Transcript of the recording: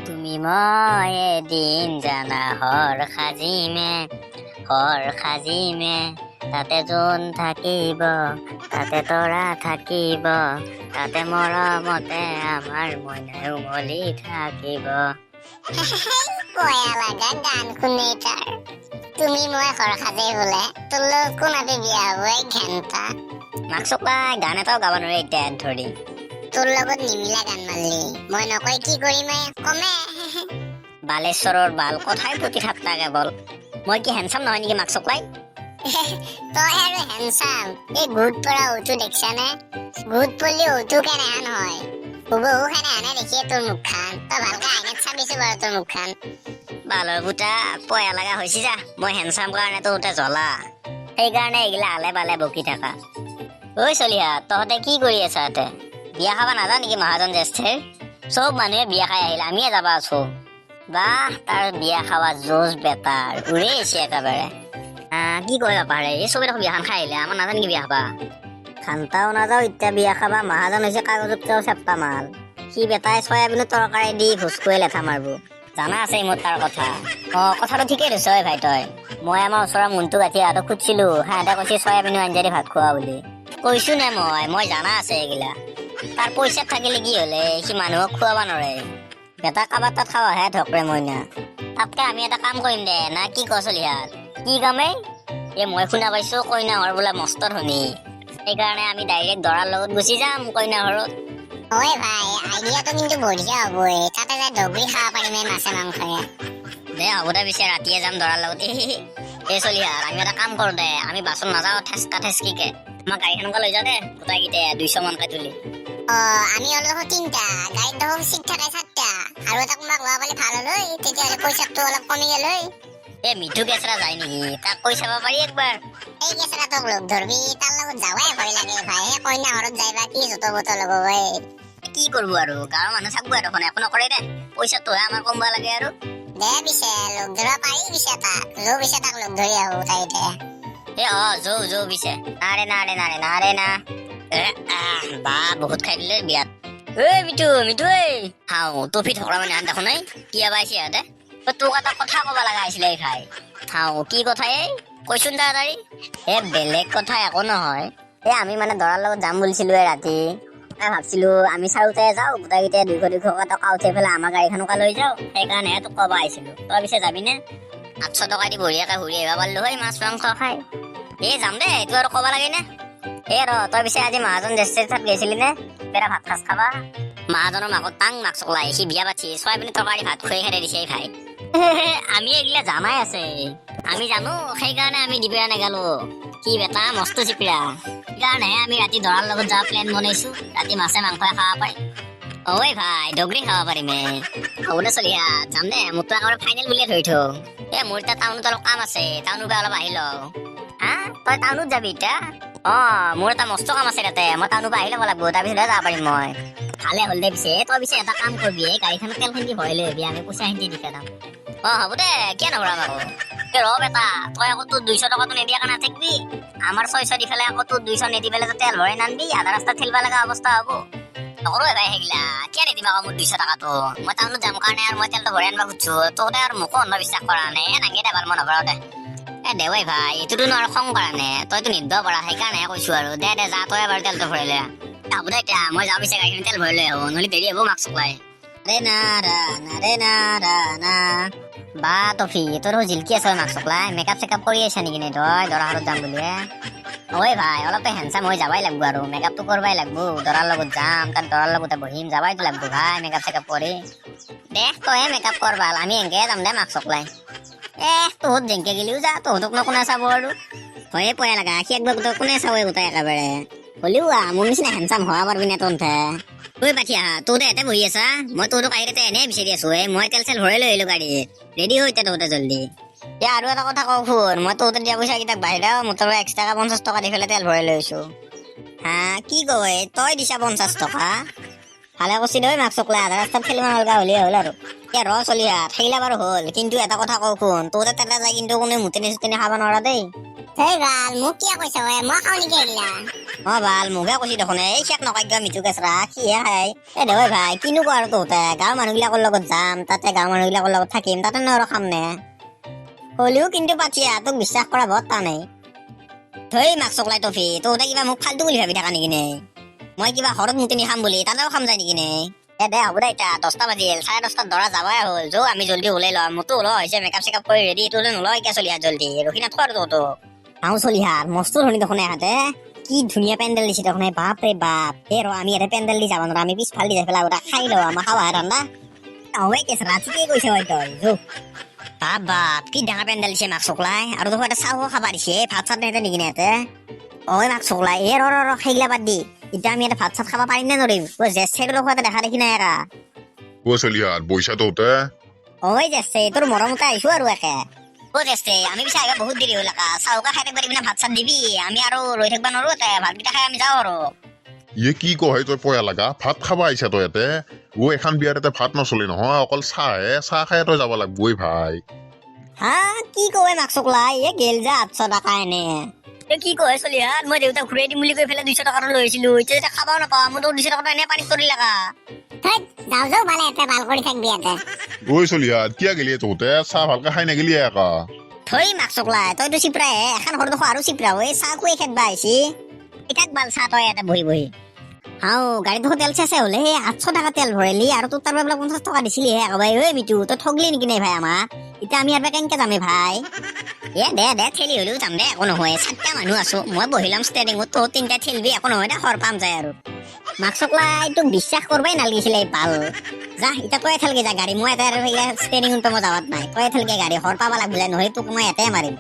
তুমি মই এদিন জানা হৰ সাজিমে, হৰ সাজিমে, তাতে জোন থাকিব, তাতে তৰা থাকিব, তাতে মৰমতে আমাৰ মইনাই উমলি থাকিব। পয়া লগা গান শুনে তাৰ। তুমি মই হৰ সাজে বোলে, তোৰ লগত কোন আপি বিয়া হ'ব এই ঘেণ্টা? মাক চকলাই গান এটাও গাব নোৱাৰে এতিয়া ধৰি। তোৰ লগত নিমিলা গান মাৰলি, মই নকয় কি কৰিম এই কমে। বালেশ্বৰৰ বাল কথাই পতি থাকতা কেৱল। মই কি হেণ্ডচাম নহয় নেকি মাক চকলাই? তই আৰু হেণ্ডচাম? এই গুট পৰা ঔটো দেখছানে? গুট পলি ঔটো কেনেহান হয়, হুবহু সেনেহানে দেখিয়ে তোৰ মুখখান। তই ভালকে আইনাত চাবিছো বাৰু তোৰ মুখখান। বালৰ বুটা পয়া লগা হৈছে যা, মই হেণ্ডচাম কাৰণে তোৰতে জ্বলা, সেইকাৰণে এইগিলা আলে বালে বকি থাকা। ঐ চলিহা, তহঁতে কি কৰি আছা ইয়াতে? বিয়া খাবা নাযাওঁ নেকি মহাজন জ্যেষ্ঠেৰ? চব মানুহে বিয়া খাই আহিল, আমিয়ে যাবা আছো। বাহ, তাৰ বিয়া খাৱা জোজ বেটাৰ উৰে আহিছে একেবাৰে। কি কয় বাপাৰে, এই চবে দেখোন বিয়াখন খাই আহিলে, আমাৰ নাজান নেকি বিয়া খাবা? খান্তাও নাযাওঁ এতিয়া বিয়া খাবা। মহাজন হৈছে কাগজতকেও চেপ্তা মাল, সি বেটাই চয়াবিনৰ তৰকাৰী দি ভোজ খুৱাই লেঠা মাৰব। জানা আছে মোৰ তাৰ কথা। অ, কথাটো ঠিকেই ধৰিছ ঐ ভাই তই। মই আমাৰ ওচৰৰ মুনটো গাঁঠি সিহঁতক সুধিছিলো, সিহঁতে কৈছে চয়াবিনৰ আঞ্জা দি ভাত খোৱা বুলি। কৈছো নে মই, মই জানা আছে এইগিলা। তাৰ পইচাত থাকিলে কি হলে সি মানুহক খুৱাব নোৱাৰে। বেটা কাৰোবাৰ তাত খাৱাহে ঢকৰে মইনা। তাতকে আমি এটা কাম কৰিম দে, না কি ক চলিহাত? কি কামেই? এই মই শুনা পাইছো কইনা ঘৰ বোলে মস্ত ধনী, সেইকাৰণে আমি ডাইৰেক্ট দৰাৰ লগত গুচি যাম কইনা ঘৰত। ঐ ভাই, আইডিয়াটো কিন্তু বঢ়িয়া হ'ব, তাতে যাই দগৰি খাব পাৰিম এই মাছে মাংসৰে। দে হ'ব দে, পিছে ৰাতিয়ে যাম দৰাৰ লগত। এই চলিহাত, আমি এটা কাম কৰো দে, আমি বাছত নাযাওঁ ঠেচকা ঠেচকিকে, আমাৰ গাড়ীখনকে লৈ যাওঁ দে, গোটাইকেইটাই 200 মানকে তুলি। অ, আমি হ'লো দেখোন তিনিটা, গাড়ীত দেখোন চিট থাকে চাৰিটা, আৰু এটা কোনোবাক লোৱা পালে ভাল হ'ল হয়, তেতিয়াহ'লে পইচাটো অলপ কমি গ'ল হয়। এই মিঠু কেঁচৰা যায় নেকি, তাক কৈ চাব পাৰি একবাৰ। এই কেঁচৰাটোক লগ ধৰবি, তাৰ লগত যাৱাই ভয় লাগে ভাই। সেই কইনা ঘৰত যাই বা কি জোত বোত ল'ব ভাই। কি কৰব আৰু, গাঁৱৰ মানুহ থাকব আৰু দেখোন, একো নকৰে দে, পইচাটোহে আমাৰ কমবা লাগে আৰু। দে পিছে লগ ধৰিব পাৰি পিছে তাক, যৌ পিছে তাক লগ ধৰি আহো তাই দে। এ অ, যৌ যৌ পিছে। নাৰে নাৰে নাৰে নাৰে না। এ, আহ, বা বহুত খাই দিলে বিয়াত। ঐ মিঠু, মিঠু ঐ। হাও, টফি ঠকৰা মানে আন দেখোন নাই, কিয় বা আহিছে সিহঁতে? অ, তোক এটা কথা ক'ব লগা হৈছিলে এই ভাই। হাও, কি কথা এই? কৈছোন তাড়াতাড়ি। এ বেলেগ কথা একো নহয়, এই আমি মানে দৰাৰ লগত যাম বুলিছিলো এই ৰাতি। আমি ভাবছিলো আমি চাৰিওটাই যাওঁ, গোটেইকেইটাই দুইশ দুইশকে টকা উঠাই পেলাই আমাৰ গাড়ীখনকে লৈ যাওঁ, সেইকাৰণেহে তোক ক'ব আহিছিলো। তই পিছে যাবিনে? 800 টকা দি বঢ়িয়াকে ঘূৰি আহিব পাৰিলো হয় মাছ মাংস খাই। এই যাম দে, এইটো আৰু ক'ব লাগে নে? এ ৰ, তই পিছে আজি মহাজন জ্যেষ্ঠৰ তাত গৈছিলি নে? বেৰা ভাত সাজ খাবা? মহাজনৰ মাকত টাং মাক চকলাই, সি বিয়া পাতিছি, চয়াবিনৰ তৰকাৰী ভাত খুৱাই খেদাই দিছে এই ভাই। আমি এইগিলা জানাই আছে, আমি জানো, সেইকাৰণে আমি দিবিৰা নেগালো। কি বেটা মস্ত চিপিৰা, সেইকাৰণেহে আমি ৰাতি দৰাৰ লগত যোৱা প্লেন বনাইছো, ৰাতি মাছে মাংসই খাব পাৰিম। ঐ ভাই, দগৰি খাব পাৰিমে। হ'ব দে চলিহা, যাম দে, মোৰতো একেবাৰে ফাইনেল বুলিয়ে ধৰি থওঁ। এ মোৰ এতিয়া টাউনত অলপ কাম আছে, টাউনৰ পৰা অলপ আহি লওঁ। হা, তই টাউনত যাবি এতিয়া? অ, মোৰ এটা মস্ত কাম আছে তাতে, মই টাউনৰ পৰা আহি ল'ব লাগিব, তাৰপিছতহে যাব পাৰিম মই। ভালে হ'ল দে পিছে। তই পিছে এটা কাম কৰিবি, এই গাড়ীখনত তেলখিনি ভৰাই লৈ আহিবি, আমি পইচাখিনি দি যাম। অ হ'ব দে, কিয় নভৰাম আকৌ। এ ৰ বেটা, তই আকৌ তোৰ 200 টকাটো নিদিয়া কাৰণে নাথাকিবি, আমাৰ 600 দি পেলাই আকৌ তোৰ 200 নিদি পেলাই তই তেল ভৰাই নানবি, আধা ৰাস্তাত ঠেলিব লগা অৱস্থা হ'ব। নকৰো ভাই সেইগিলা, কিয় নিদিম আকৌ মোৰ 200 টকাটো? মই টাউনত যাম কাৰণে আৰু মই তেলটো ভৰাই আনিব খুজিছো, তহঁতে আৰু মোকো অন্ধবিশ্বাস কৰা নাই। এ নাংগে দে ভাল, মই নভৰাও দে। এ দে ঐ ভাই, এইটোতো আৰু খং কৰা নাই, তইতো নিদিব পাৰা, সেইকাৰণেহে কৈছো আৰু। দে দে যা, তই এবাৰ তেলটো ভৰাই লৈ আহ। হ'ব দে এতিয়া, মই যাওঁ পিছে, গাড়ীখন তেল ভৰাই লৈ আহো, নহ'লে দেৰি হ'ব মাক চকলাই। ৰে না ৰা না ৰে না ৰা না। বা টফি, তোৰ দেখোন জিলকি আছ মাক চকলাই, মেকআপ চেকআপ কৰি আহিছা নেকি নে তই দৰা ঘৰত যাম বুলি? ঐ ভাই, অলপ হেণ্ডচাম হৈ যাবাই লাগব আৰু, মেকআপটো কৰবাই লাগব, দৰাৰ লগত যাম, তাত দৰাৰ লগতে বহিম, যাবাইতো লাগব ভাই মেকআপ চেকআপ কৰি। দে তইহে মেকআপ কৰ ভাল, আমি এনকে যাম দে মাক চকলাই। এ তহঁত যেনকে গেলিও যা, তহঁতক ন কোনে চাব আৰু? হয়ে পয়া লগা, সি একবাৰ তই কোনে চাব গোটাই একেবাৰে? হ'লেও আহ, মোৰ নিচিনা হেণ্ডচাম হোৱা পাৰবি নে তহঁতে? ঐ পাঠিয়া, তহঁতে ইয়াতে বহি আছা, মই তহঁতক আহি তাতে এনেই বিচাৰি আছো। এই মই তেল চেল ভৰাই লৈ আহিলো গাড়ীত, ৰেডি হৈ এতিয়া তহঁতে জল্দি। এতিয়া আৰু এটা কথা কওঁ শুন, মই তহঁতে দিয়া পইচা কেইটাক বাহিৰাও মোৰ তাৰ পৰা এক্সট্ৰাকে 50 টকা দি পেলাই তেল ভৰাই লৈ আহিছো। হা, কি কয়, তই দিছা 50 টকা? ভালে কৰছি দে মাক চকলা, আধা ৰাস্তাত খেলিব নলগা হ'লেই হ'ল আৰু। এতিয়া ৰ চলিহা, থাকিলে বাৰু হ'ল, কিন্তু এটা কথা কওঁ শুন, তহঁতে তাতে যাই কিন্তু কোনে মুতেনি চুতেনি খাব নোৱাৰা দেই। হেই ভাল, মোক কিয় কৈছ ঐ? মই খাওঁ নেকি এইগিলা? অ ভাল মোকহে কৈছি দেখোন, এই চেক নকাগ্য মিঠু কেঁচৰা সিহে খাই। এ দে ঐ ভাই, কিনো কওঁ আৰু তহঁতে, গাঁৱৰ মানুহবিলাকৰ লগত যাম, তাতে গাঁৱৰ মানুহবিলাকৰ লগত থাকিম, তাতে ন আৰু খাম নে? হ'লেও কিন্তু পাঠিয়া তোক বিশ্বাস কৰা বৰ টানেই। ধেই মাক চকলাই টফি, তহঁতে কিবা মোক ফাল্টু বুলি ভাবি থাকা নেকি নে? মই কিবা ঘৰত মুতিনি খাম বুলি তাতেও খাম যায় নেকি নে? এ দে হ'ব দে, এতিয়া 10টা বাজিল, 10:30টাত দৰা যাবাই হ'ল। যৌ আমি জল্দি ওলাই লওঁ, মোৰতো ওলোৱা হৈছে, মেকআপ চেকআপ কৰি ৰেডি, তোলৈ নোলাও এতিয়া চলিহাত, জল্দি ৰখি নাথাকো আৰু তহঁতক। আহো চলিহাত, মস্ত ধনী দেখোন এহাতে, কি ধুনীয়া পেণ্ডেল দিছে দেখোন, বাপ ৰে বাপ। এ ৰ, আমি ইয়াতে পেণ্ডেল দি যাব নোৱাৰো, আমি পিছফাল দি যাই পেলাই ওটা খাই লওঁ, আমাৰ খাৱা ঠাণ্ডা। অ কেঁচৰা ঠিকেই কৈছে হয় তই, যৌ। বাপ বাপ, কি ডাঙৰ পেণ্ডেল দিছে মাক চকলাই, আৰু দেখোন এটা চাহো খাবা দিছে, ভাত চাত নেতে নেকি নেতে? ঐ মাক চকলাই, এ ৰ ৰ ৰ, সেইগিলা বাদ দি, এতিয়া আমি ইয়াতে ভাত চাত খাব পাৰিম নে নোৱাৰিম? ঐ জেঠ লগত দেখা দেখি নাই এৰা। অ চলিহাত, বইচা তহঁতে? ঐ জেঠে, তোৰ মৰমতে আহিছো আৰু একে। অ জেঠে, আমি পিছে আহিবা বহুত দেৰি হ'ল একা, চাহকা খাই থাকিবা দিবি না ভাত চাত দিবি? আমি আৰু ৰৈ থাকিবা নোৱাৰো, এতে ভাতকেইটা খাই আমি যাওঁ আৰু। ইয়ে কি কয় তই, পয়া লাগা ভাত খাবা আহিছা তই ইয়াতে? অ এখন বিয়াত ইয়াতে ভাত নচলে নহয়, অকল চাহহে, চাহ খাই তই যাব লাগবই ভাই। হা কি কয় মাক চকলাই, এ গেল যা 800 টকা এনে। এ কি কয় চলিহাত, মই দেউতাক ঘূৰাই দিম বুলি কৈ পেলাই 200 টকাটো লৈ আহিছিলো, এতিয়া যেতিয়া খাবাও নাপাওঁ, মই তোৰ 200 টকাটো এনে পানীত তৰি লাগা। ধৈত, যাওঁ যাওঁ ভালে, ইয়াতে ভাল কৰি থাকবি ইয়াতে। ঐ চলিহাত, কিয় গেলি তহঁতে? চাহ ভালকে খাই নেগেলি একা? থৈ মাক চকলাই, তইতো চিপৰাই এখন ঘৰ দেখো আৰু চিপৰা ঐ, চাহ খুৱাই খেদবা আহিছি। এটাক বাল চাহ তই ইয়াতে বহি বহি। হাও গাড়ী দেখোন তেল চেচে হ'লে, সেই 800 টকা তেল ভৰালি আৰু তোৰ তাৰ পৰা 50 টকা দিছিলি হে আকৌ ভাই। ঐ মিটু, তই ঠগলি নেকি নাই ভাই আমাক? এতিয়া আমি ইয়াৰ পৰা কেনেকে যামে ভাই? এ দে দে, ঠেলি হ'লেও যাম দে, একো নহয়, 4টা মানুহ আছো, মই বহি ল'ম ষ্টেৰিঙত, তই 3টা ঠেলবি, একো নহয় দে, সৰ পাম যায় আৰু। মাক চকলাই তোক বিশ্বাস কৰবাই নালাগিছিলে এই পাল। যা এতিয়া তই ঠেলগে যা গাড়ী, মই এটা আৰু ষ্টেৰিঙত মই যাৱাত নাই, তই ঠেলগে গাড়ী, সৰ পাব লাগিলে, নহ'লে তোক মই ইয়াতে মাৰিম।